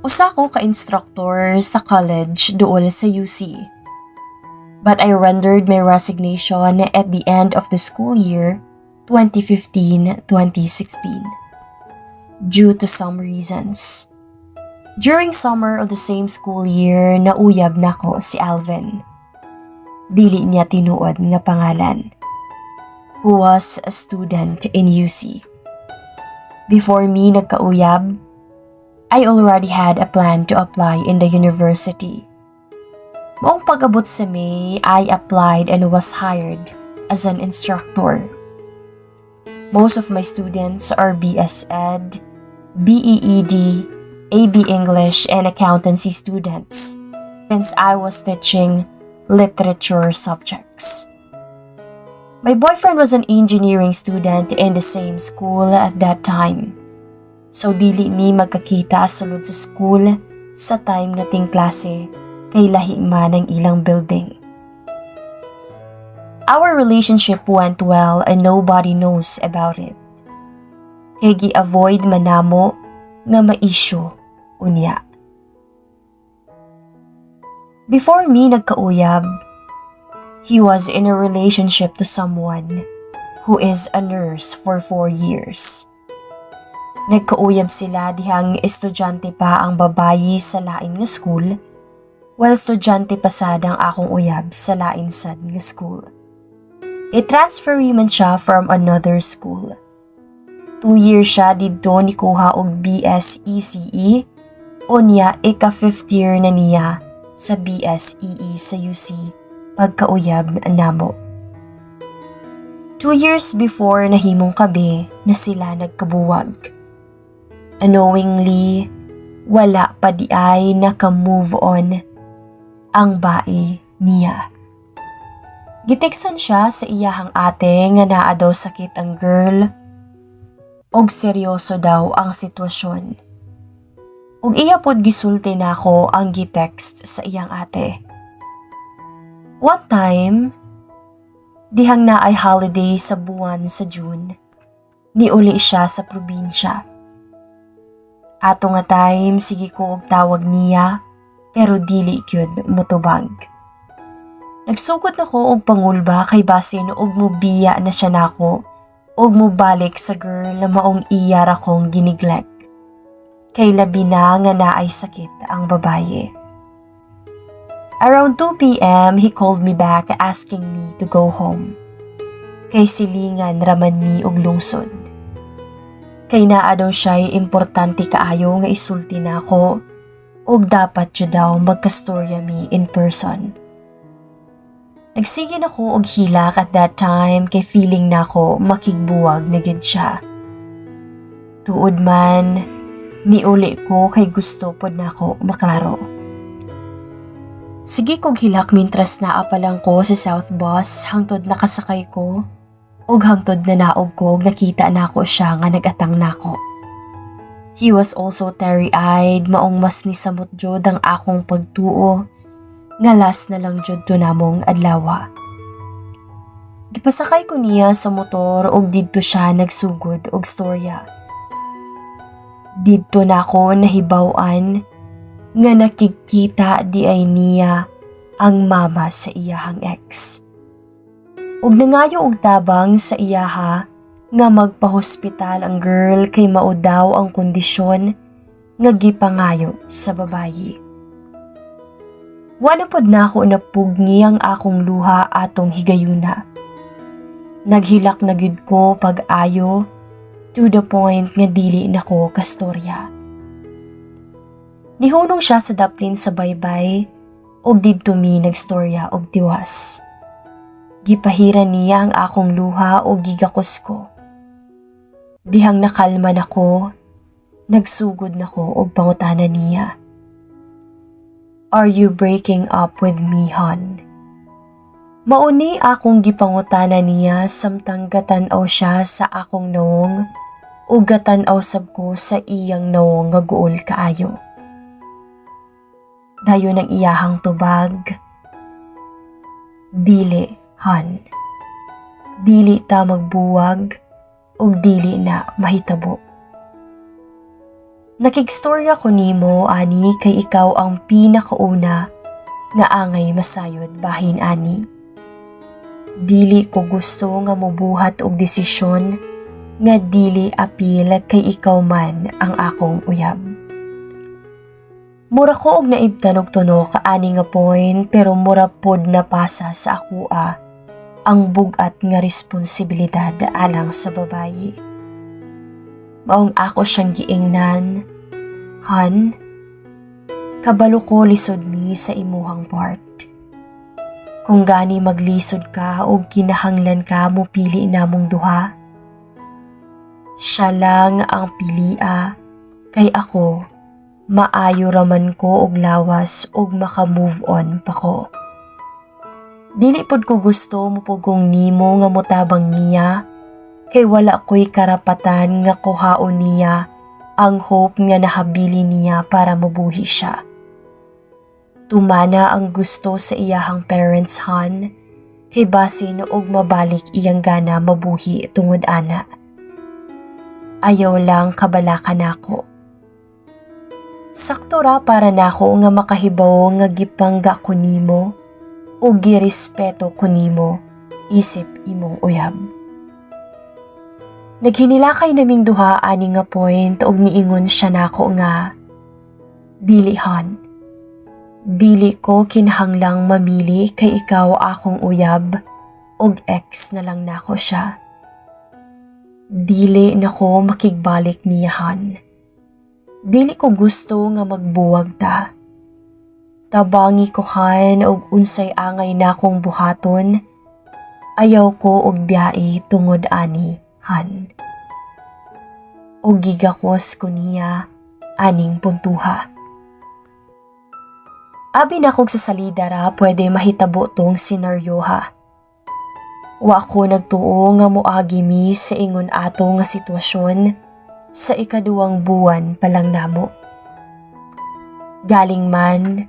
Usa ko ka instructor sa college duol sa UC. But I rendered my resignation at the end of the school year 2015-2016 due to some reasons. During summer of the same school year, nauyab nako si Alvin. Dili niya tinuod nga pangalan. Who was a student in UC. Before me nagkauyab, I already had a plan to apply in the university. Maong pag-abot sa May, I applied and was hired as an instructor. Most of my students are BS Ed, BEED, AB English, and Accountancy students since I was teaching literature subjects. My boyfriend was an engineering student in the same school at that time. So dili mi magkakita sulod sa school sa time nga ting klase kay lahi man ang ilang building. Our relationship went well and nobody knows about it. Kay gi-avoid man namo nga ma-issue unya. Before me nagkauyab, he was in a relationship to someone who is a nurse for 4 years. Nagkauyab sila dihang estudyante pa ang babayi sa lain nga school, while estudyante pa sad ang akong uyab sa lain sad nga school. I-transferee man siya from another school. 2 years siya didto nikuha og BSECE, unya ika fifth year na niya sa BSEE sa UC pagkauyab namo. 2 years before nahimong kabi na sila nagkabuwag. Unknowingly, wala pa di ay naka-move on ang bai niya. Giteksan siya sa iyahang ate nga naa daw sakit ang girl og seryoso daw ang sitwasyon. Ug iya pod gisulti nako ang gitext sa iyang ate. One time, dihang naay holiday sa buwan sa June, niuli siya sa probinsya. Ato nga time, sige ko og tawag niya, pero dili gyud motubag. Nagsugod na ko og pangulba kay basin og mubiya na siya nako og mubalik sa girl na maong iya ra kong gineglect. Kay labi na nga naay sakit ang babaye. Around 2 p.m., he called me back asking me to go home. Kay silingan raman mi og lungsod. Kay naa daw siya'y importante kaayo nga isulti nako ug dapat jud daw magkastorya mi in person. Nagsige na ko og hilak at that time kay feeling nako makigbuwag na gid siya. Tuod man, niuli ko kay gusto pod nako maklaro. Sige kog hilak mintras naa pa lang ko sa South Bus hangtod nakasakay ko ug hangtod nanaog ko ug nakita nako siya nga nagatang nako. He was also teary-eyed, maong mas nisamot jud ang akong pagtuo nga last na lang jud to namong adlawa. Gipasakay ko niya sa motor ug didto siya nagsugod og storya. Didto nako nahibaw-an nga nakikita di ay niya ang mama sa iyahang ex. Ug nangayo og tabang sa iyaha nga magpahospital ang girl kay mao daw ang kondisyon nga gipangayo sa babayi. Wala pod nako napugngi ang akong luha atong higayuna. Naghilak na gyud ko pag-ayo to the point nga dili na ko kastorya. Nihunong siya sa daplin sa baybay ug didto mi nagstorya og tiwas. Gipahiran niya ang akong luha ug gigakos ko. Dihang nakalma nako, nagsugod nako og pangutana niya. "Are you breaking up with me, hon?" Mauni akong gipangutana niya samtang gatan-aw siya sa akong nawong ug gatan-aw sab ko sa iyang nawong nga guol kaayo. Dayon ang iyahang tubag, "Dili, hon. Dili ta magbuwag ug dili na mahitabo." Nakigstorya ko nimo ani kay ikaw ang pinakauna nga angay masayod bahin ani. Dili ko gusto nga mobuhat og desisyon nga dili apil kay ikaw man ang akong uyab. Mura ko og naibtan og tunok ani nga point, pero mura pod napasa sa akoa ang bugat nga responsibilidad alang sa babayi. Maong ako siyang giingnan, "Han, kabalo ko lisod mi sa imuhang part. Kung gani maglisod ka o kinahanglan ka mupili namong duha, siya lang ang pilia kay ako maayo raman ko og lawas og maka-move on pa ko. Dili pod ko gusto mupugong nimo nga motabang niya kay wala ko'y karapatan nga kuhaon niya ang hope nga nahabili niya para mabuhi siya. Tumana ang gusto sa iyahang parents, Han, kay basin og mabalik iyang gana mabuhi tungod ana. Ayaw lang kabalaka nako. Sakto ra para nako nga makahibaw nga gipangga ko nimo o girespeto ko nimo isip imong uyab." Naghinilakay naming duha ani nga point og niingon siya nako nga, "Dili, Han. Dili ko kinahanglang mamili kay ikaw akong uyab og ex na lang nako siya. Dili na ko makigbalik niya, Han. Dili ko gusto nga magbuwag ta. Tabangi ko, Han, og unsay angay nakong buhaton. Ayaw ko og biyai tungod ani, Han." Og gigakos ko niya aning puntuha. Abi na kog sa salida ra pwede mahitabo tong senaryo ha. Wa ko nagtuo nga moagi mi sa ingon ato nga sitwasyon sa ikaduwang buwan pa lang namo. Galing man,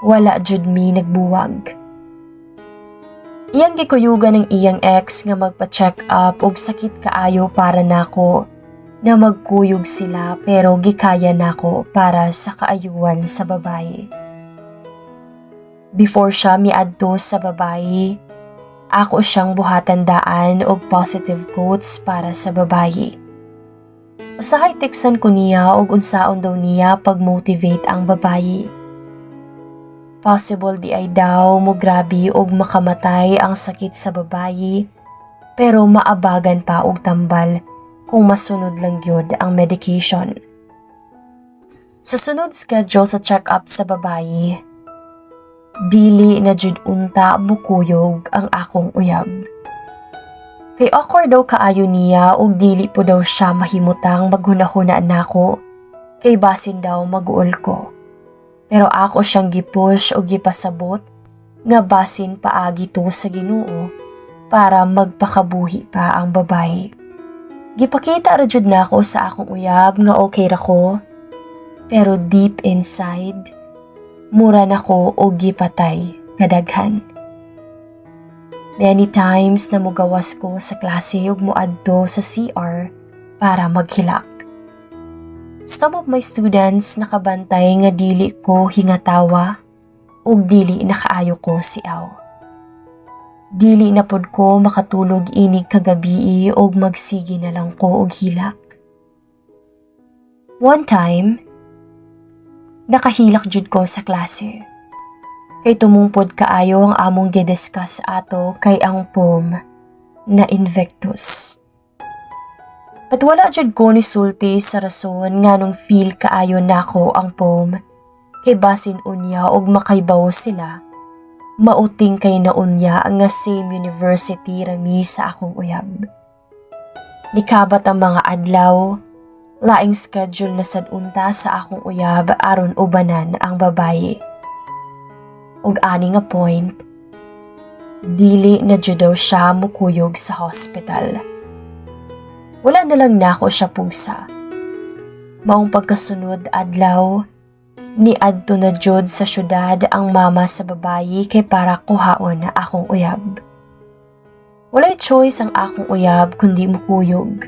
wala jud mi nagbuwag. Iyang gikuyugan ng iyang ex nga magpa-check up og sakit kaayo para nako na magkuyog sila, pero gikaya nako para sa kaayuan sa babaye. Before siya miadto sa babayi, ako siyang buhatan daan og positive quotes para sa babayi. Usahay teksan ko niya og unsaon daw niya pag-motivate ang babayi. Possible di ay daw mo grabe og makamatay ang sakit sa babayi, pero maabagan pa og tambal kung masunod lang gyud ang medication. Sa sunod schedule sa check-up sa babayi, dili na jud unta mukuyog ang akong uyab. Kay awkward daw kaayo niya ug dili po daw siya mahimutang maghunahuna nako kay basin daw maguol ko. Pero ako siyang gipush o gipasabot nga basin paagi to sa Ginoo para magpakabuhi pa ang babae. Gipakita ra jud nako sa akong uyab nga okay ra ko, pero deep inside, mura nako og gipatay kadaghan. Many times na mugawas ko sa klase ug muadto sa CR para maghilak. Some of my students nakabantay nga dili ko hingatawa ug dili na kaayo ko siaw. Dili na pod ko makatulog inig kagabii ug magsige na lang ko og hilak. One time, nakahilak jud ko sa klase. Kay tumungpod kaayo ang among gidiscuss ato kay ang poem na Invictus. But wala jud ko ni sulti sa rason nganong feel kaayo nako ang poem kay basin unya og makaybaw sila. Mauting kay na unya nga same university rami sa akong uyab. Nikabat ang mga adlaw, laing schedule na sad unta sa akong uyab aron ubanan ang babaye. Og ani nga point, dili na jud daw siya mukuyog sa hospital. Wala na lang nako siya pugsa. Maong pagkasunod adlaw, niadto na jud sa syudad ang mama sa babayi kay para kuhaon na akong uyab. Walay choice ang akong uyab kundi mukuyog.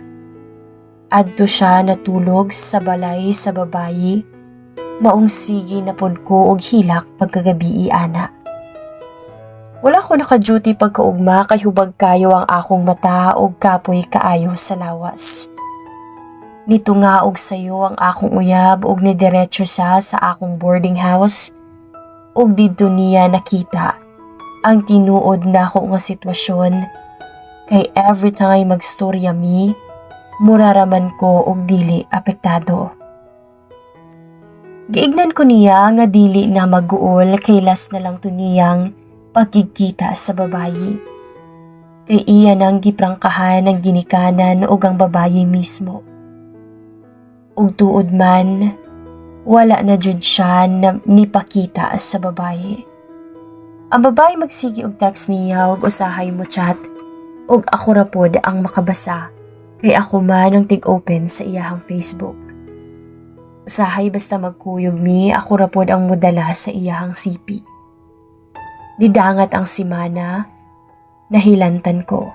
Adto siya natulog sa balay sa babayi, maong sige na pod ko og hilak pagkagabii ana. Wala ko naka-duty pagkaugma kay hubag kayo ang akong mata og kapoy kaayo sa lawas. Nitunga og sayo ang akong uyab og nidiretso siya sa akong boarding house ug didto niya nakita ang tinuod nako nga sitwasyon kay every time magstorya mi, mura raman ko og dili apektado. Giignan ko niya nga dili na maguol kay last na lang to niyang pagkikita sa babayi. Kay iya nang giprangkahan ang ginikanan ug ang babayi mismo. Ug tuod man, wala na jud siya na nipakita sa babayi. Ang babayi magsige og text niya ug usahay mo chat ug ako ra pod ang makabasa kay ako man ang tig-open sa iyahang Facebook. Usahay basta magkuyog mi, ako ra pod ang modala sa iyahang CP. Nidangat ang simana, nahilantan ko.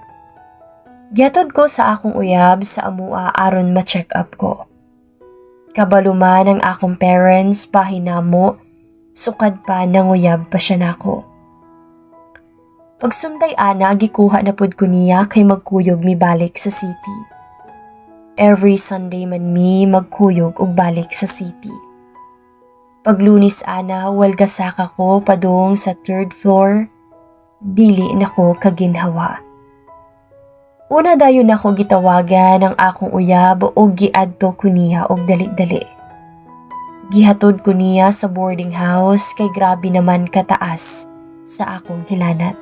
Gihatod ko sa akong uyab sa amua aron ma-check up ko. Kabalo man ang akong parents bahin namo, sukad pa nanguyab pa siya nako. Pagsunday ana, gikuha na pud ko niya kay magkuyog mi balik sa city. Every Sunday man mi magkuyog og balik sa city. Pag Lunes ana, walga saka ko padung sa third floor, dili na ko kaginhawa. Una dayon ako gitawagan ang akong uyab og giadto ko niya og dali-dali. Gihatod ko niya sa boarding house kay grabe naman kataas sa akong hilanat.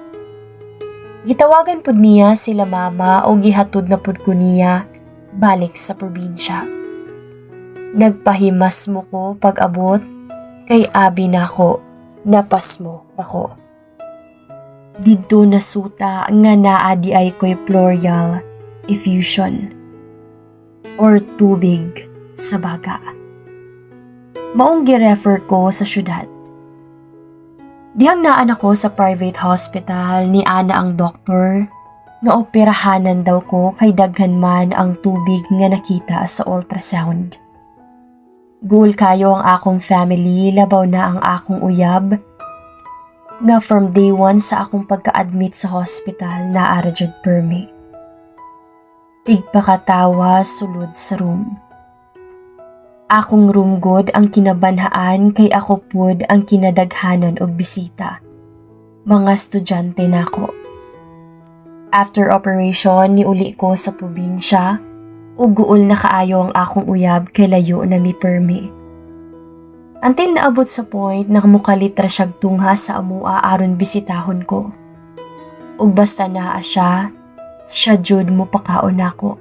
Gitawagan pud niya sila mama o gihatod na pud ko niya balik sa probinsya. Nagpahimas mo ko pag-abot kay abi nako napasmo ako. Didto nasuta nga naa diay ko'y pleural effusion or tubig sa baga. Maong girefer ko sa syudad. Dihang naan ako sa private hospital, ni ana ang doktor nga operahanan daw ko kay daghan man ang tubig nga nakita sa ultrasound. Guol kayo ang akong family, labaw na ang akong uyab nga from day one sa akong pagka-admit sa hospital naa ra jud permi. Tigpakatawa sulod sa room. Akong room god ang kinabanhaan kay ako pud ang kinadaghanan og bisita. Mga estudyante nako. After operation, niuli ko sa probinsya ug guol na kaayo ang akong uyab kay layo na mi permi. Until naabot sa point na mukalit ra siyag tungha sa amua aron bisitahon ko. Ug basta naa siya, siya jud mo pakaon nako.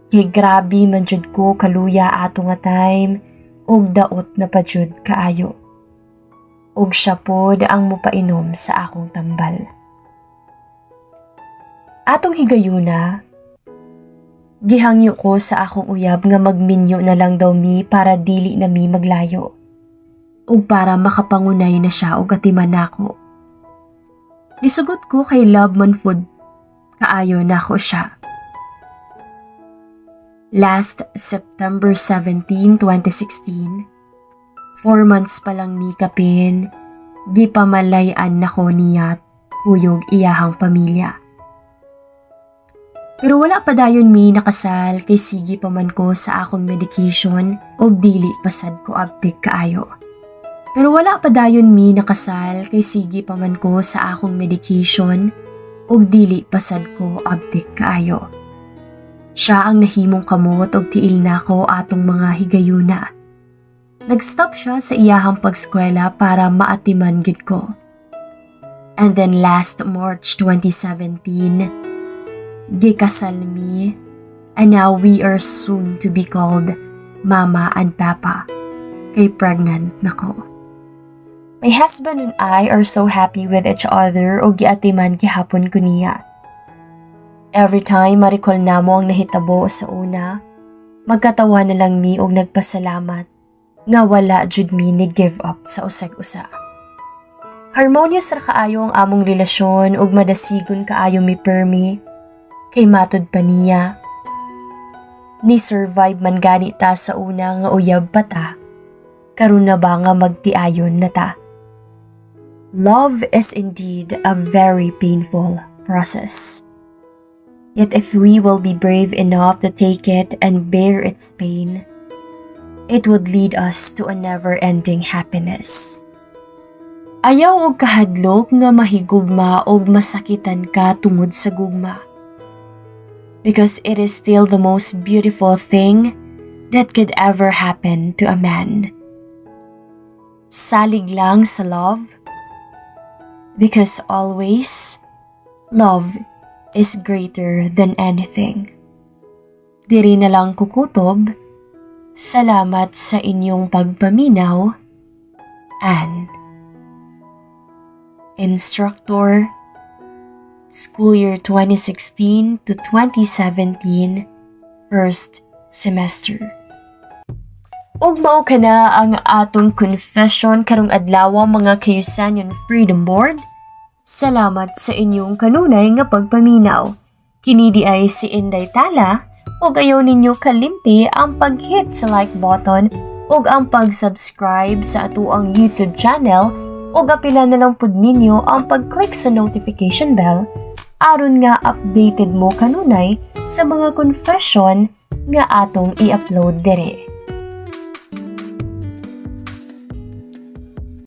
Kay grabe man jud ko kaluya ato nga time ug daot na pa jud kaayo. Ug siya pod ang mopainom sa akong tambal. Atong higayuna, gihangyo ko sa akong uyab nga magminyo na lang daw mi para dili na mi maglayo. Ug para makapangunay na siya og atiman nako. Nisugot ko kay love man pud kaayo nako siya. Last September 17, 2016, 4 months pa lang mi kapin, gipamalayan nako niya kuyog iyahang pamilya. Pero wala pa dayon mi nakasal kay sige pa man ko sa akong medication og dili pasad ko abtik kaayo. Pero wala pa dayon mi nakasal kay sige pa man ko sa akong medication og dili pasad ko abtik kaayo. Siya ang nahimong kamot og tiil nako atong mga higayuna. Nag-stop siya sa iyahang pagskwela para maatiman gid ko. And then last March 2017, gikasal mi, and now we are soon to be called Mama and Papa kay pregnant na ko. My husband and I are so happy with each other og giatiman gihapon ko niya. Every time ma-recall namo ang nahitabo sa una, magkatawa na lang mi og nagpasalamat nga wala jud mi ni give up sa usag usa. Harmonious ra kaayo ang among relasyon ug madasigon kaayo mi permi kay matud pa niya. Ni survive man gani ta sa una nga uyab pa ta. Karon na ba nga magtiayon na ta? Love is indeed a very painful process. Yet if we will be brave enough to take it and bear its pain, it would lead us to a never-ending happiness. Ayaw og kahadlok nga mahigugma og masakitan ka tungod sa gugma. Because it is still the most beautiful thing that could ever happen to a man. Salig lang sa love because always, love is greater than anything. Diri na lang ko kutob. Salamat sa inyong pagpaminaw. Anne. Instructor, School Year 2016 to 2017, First Semester. Ug mao kana ang atong confession karong adlaw, mga kayusanyon Freedom Board. Salamat sa inyong kanunay nga pagpaminaw. Kini diay si Inday Tala, ug ayaw ninyo kalimti ang pag-hit sa like button ug ang pag-subscribe sa atoang YouTube channel, ug apila na lang pud ninyo ang pag-click sa notification bell aron nga updated mo kanunay sa mga confession nga atong i-upload diri.